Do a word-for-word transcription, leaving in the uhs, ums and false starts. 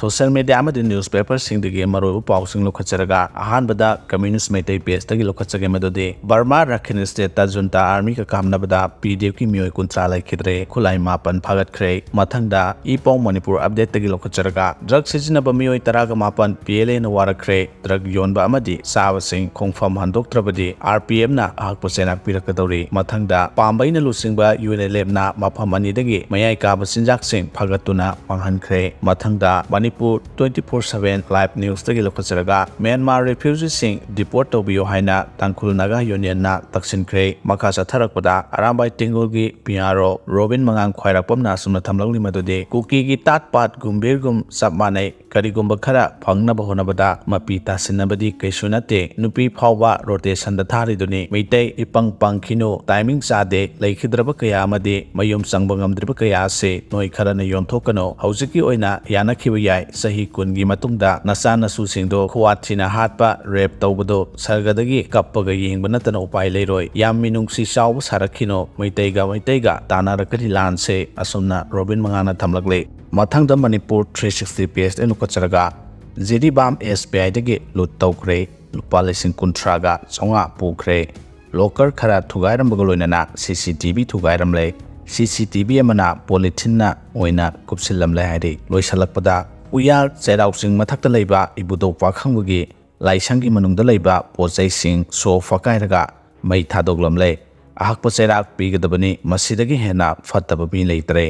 Social media ꯑꯃꯗꯤ ꯅ꯭ꯌꯨꯁꯄꯦꯄꯔꯁꯤꯡꯗꯒꯤ ꯃꯔꯨꯑꯣꯏꯕ ꯄꯥꯎꯁꯤꯡ ꯂꯧꯈꯠꯆꯔꯒ, ꯑꯍꯥꯟꯕꯗ ꯀꯝꯌꯨꯅꯤꯁ꯭ꯠ ꯃꯩꯇꯩ ꯄꯦꯖꯇꯒꯤ ꯂꯧꯈꯠꯆꯒꯦ, ꯃꯗꯨꯗꯤ ꯕꯔꯃꯥ ꯔꯥꯈꯤꯟ ꯁ꯭ꯇꯦꯠꯇ ꯖꯨꯟꯇꯥ ꯑꯥꯔꯃꯤꯒ ꯀꯥꯞꯅꯕꯗ ꯄꯤ ꯗꯤ ꯑꯦꯐꯀꯤ ꯃꯤꯑꯣꯏ ꯀꯨꯟꯊ꯭ꯔꯥ ꯂꯩꯈꯤꯗ꯭ꯔꯦ, ꯈꯨꯠꯂꯥꯏ ꯃꯥꯄꯟ ꯐꯥꯒꯠꯈ꯭ꯔꯦ꯫ ꯃꯊꯪꯗ ꯏ ꯄꯥꯎ ꯃꯅꯤꯄꯨꯔ ꯑꯞꯗꯦꯠꯇꯒꯤ ꯂꯧꯈꯠꯆꯔꯒ, ꯗ꯭ꯔꯒ ꯁꯤꯖꯤꯟꯅꯕ ꯃꯤꯑꯣꯏ ꯇꯔꯥꯒ ꯃꯥꯄꯟ ꯄꯤ ꯑꯦꯜ ꯑꯦꯅ ꯋꯥꯔꯛꯈ꯭ꯔꯦ꯫ ꯗ꯭ꯔꯒ ꯌꯣꯟꯕ ꯑꯃꯗꯤ ꯆꯥꯕꯁꯤꯡ ꯈꯣꯡꯐꯝ ꯍꯟꯗꯣꯛꯇ꯭ꯔꯕꯗꯤ ꯑꯥꯔ ꯄꯤ ꯑꯦꯐꯅ ꯑꯍꯛꯄ ꯆꯩꯔꯥꯛ ꯄꯤꯔꯛꯀꯗꯧꯔꯤ꯫ ꯃꯊꯪꯗ ꯄꯥꯝꯕꯩꯅ ꯂꯨꯆꯤꯡꯕ ꯌꯨ ꯑꯦꯟ ꯑꯦꯜ ꯑꯦꯐꯅ ꯃꯐꯝ ꯑꯅꯤꯗꯒꯤ ꯃꯌꯥꯏ ꯀꯥꯕ ꯆꯤꯟꯖꯥꯛꯁꯤꯡ ꯐꯒꯠꯇꯨꯅ ꯃꯥꯡꯍꯟꯈ꯭ꯔꯦ꯫ ꯃꯊꯪꯗ Manipur twenty four seven live ꯅ꯭ꯌꯨꯁꯇꯒꯤ ꯂꯧꯈꯠꯆꯔꯒ, ꯃ꯭ꯌꯥꯟꯃꯥꯔ ꯔꯤꯐ꯭ꯌꯨꯖꯤꯁꯤꯡ ꯗꯤꯄꯣꯔꯠ ꯇꯧꯕꯤꯌꯨ ꯍꯥꯏꯅ ꯇꯥꯡꯈꯨꯜ ꯅꯥꯒꯥ ꯌꯨꯅꯤꯌꯟꯅ ꯇꯛꯁꯤꯟꯈ꯭ꯔꯦ꯫ ꯃꯈꯥ ꯆꯠꯊꯔꯛꯄꯗ ꯑꯔꯥꯝꯕꯥꯏ ꯇꯦꯡꯒꯣꯜꯒꯤ ꯄꯤ ꯑꯥꯔ ꯑꯣ ꯔꯣꯕꯤꯟ ꯃꯉꯥꯡ ꯈ꯭ꯋꯥꯏꯔꯥꯛꯄꯝꯅ ꯑꯁꯨꯝꯅ ꯊꯝꯂꯛꯂꯤ, ꯃꯗꯨꯗꯤ ꯀꯨꯀꯤꯒꯤ ꯇꯥꯠ ꯄꯥꯠ ꯒꯨꯝꯚꯤꯔꯒꯨꯝ ꯆꯞ ꯃꯥꯟꯅꯩ꯫ ꯀꯔꯤꯒꯨꯝꯕ ꯈꯔ ꯐꯪꯅꯕ ꯍꯣꯠꯅꯕꯗ ꯃꯄꯤ ꯇꯥꯁꯤꯟꯅꯕꯗꯤ ꯀꯩꯁꯨ ꯅꯠꯇꯦ꯫ ꯅꯨꯄꯤ ꯐꯥꯎꯕ ꯔꯣꯇꯦꯁꯟꯗ ꯊꯥꯔꯤꯗꯨꯅꯤ꯫ ꯃꯩꯇꯩ ꯏꯄꯪ ꯄꯪꯈꯤꯅꯨ, ꯇꯥꯏꯃꯤꯡ ꯆꯥꯗꯦ꯫ ꯂꯩꯈꯤꯗ꯭ꯔꯕ ꯀꯌꯥ ꯑꯃꯗꯤ ꯃꯌꯨꯝ ꯆꯪꯕ ꯉꯝꯗ꯭ꯔꯤꯕ ꯀꯌꯥ ꯑꯁꯤ ꯅꯣꯏ ꯈꯔꯅ ꯌꯣꯟꯊꯣꯛꯀꯅꯨ꯫ ꯍꯧꯖꯤꯛꯀꯤ ꯑꯣꯏꯅ ꯌꯥꯅꯈꯤꯕ ꯌꯥꯏ꯫ ꯆꯍꯤ ꯀꯨꯟꯒꯤ ꯃꯇꯨꯡꯗ ꯅꯆꯥ ꯅꯁꯨꯁꯤꯡꯗꯣ ꯈꯨꯋꯥ ꯊꯤꯅ ꯍꯥꯠꯄ, ꯔꯦꯞ ꯇꯧꯕꯗꯣ ꯁꯔꯒꯗꯒꯤ ꯀꯞꯄꯒ ꯌꯦꯡꯕ ꯅꯠꯇꯅ ꯎꯄꯥꯏ ꯂꯩꯔꯣꯏ꯫ ꯌꯥꯝ ꯃꯤꯅꯨꯡꯁꯤ ꯆꯥꯎꯕ ꯁꯥꯔꯛꯈꯤꯅꯨ꯫ ꯃꯩꯇꯩꯒ ꯃꯩꯇꯩꯒ ꯇꯥꯟꯅꯔꯛꯀꯅꯤ ꯂꯥꯟꯁꯦ꯫ ꯑꯁꯨꯝꯅ ꯔꯣꯕꯤꯟ ꯃꯉꯥꯡꯅ ꯊꯝꯂꯛꯂꯤ꯫ ꯃꯊꯪꯗ ꯃꯅꯤꯄꯨꯔ ꯊ꯭ꯔꯤ ꯁꯤꯛꯁꯇꯤ ꯄꯦꯖꯇ ꯂꯧꯈꯠꯆꯔꯒ, ꯖꯤꯔꯤꯕꯥꯝ ꯑꯦꯁ ꯕꯤ ꯑꯥꯏꯗꯒꯤ ꯂꯨꯠ ꯇꯧꯈ꯭ꯔꯦ꯫ ꯂꯨꯄꯥ ꯂꯤꯁꯤꯡ ꯀꯨꯟꯊ꯭ꯔꯥꯒ ꯆꯥꯝꯃꯉꯥ ꯄꯨꯈ꯭ꯔꯦ꯫ ꯂꯣꯀꯔ ꯈꯔ ꯊꯨꯒꯥꯏꯔꯝꯕꯒ ꯂꯣꯏꯅꯅ ꯁꯤ ꯁꯤ ꯇꯤ ꯚꯤ ꯊꯨꯒꯥꯏꯔꯝꯂꯦ꯫ ꯁꯤ ꯁꯤ ꯇꯤ ꯚꯤ ꯑꯃꯅ ꯄꯣꯂꯤꯊꯤꯟꯅ ꯑꯣꯏꯅ ꯀꯨꯞꯁꯤꯜꯂꯝꯂꯦ ꯍꯥꯏꯔꯤ꯫ ꯂꯣꯏꯁꯤꯜꯂꯛꯄꯗ ꯎꯌꯥꯔ ꯆꯩꯔꯥꯎ ꯆꯤꯡ ꯃꯊꯛꯇ ꯂꯩꯕ ꯏꯕꯨꯙꯧ ꯄꯥꯈꯪꯕꯒꯤ ꯂꯥꯏꯁꯪꯒꯤ ꯃꯅꯨꯡꯗ ꯂꯩꯕ ꯄꯣꯠ ꯆꯩꯁꯤꯡ ꯁꯣ ꯐꯀꯥꯏꯔꯒ ꯃꯩ ꯊꯥꯗꯣꯛꯂꯝꯂꯦ꯫ ꯑꯍꯛꯄ ꯆꯩꯔꯥꯛ ꯄꯤꯒꯗꯕꯅꯤ꯫ ꯃꯁꯤꯗꯒꯤ ꯍꯦꯟꯅ ꯐꯠꯇꯕ ꯃꯤ ꯂꯩꯇ꯭ꯔꯦ꯫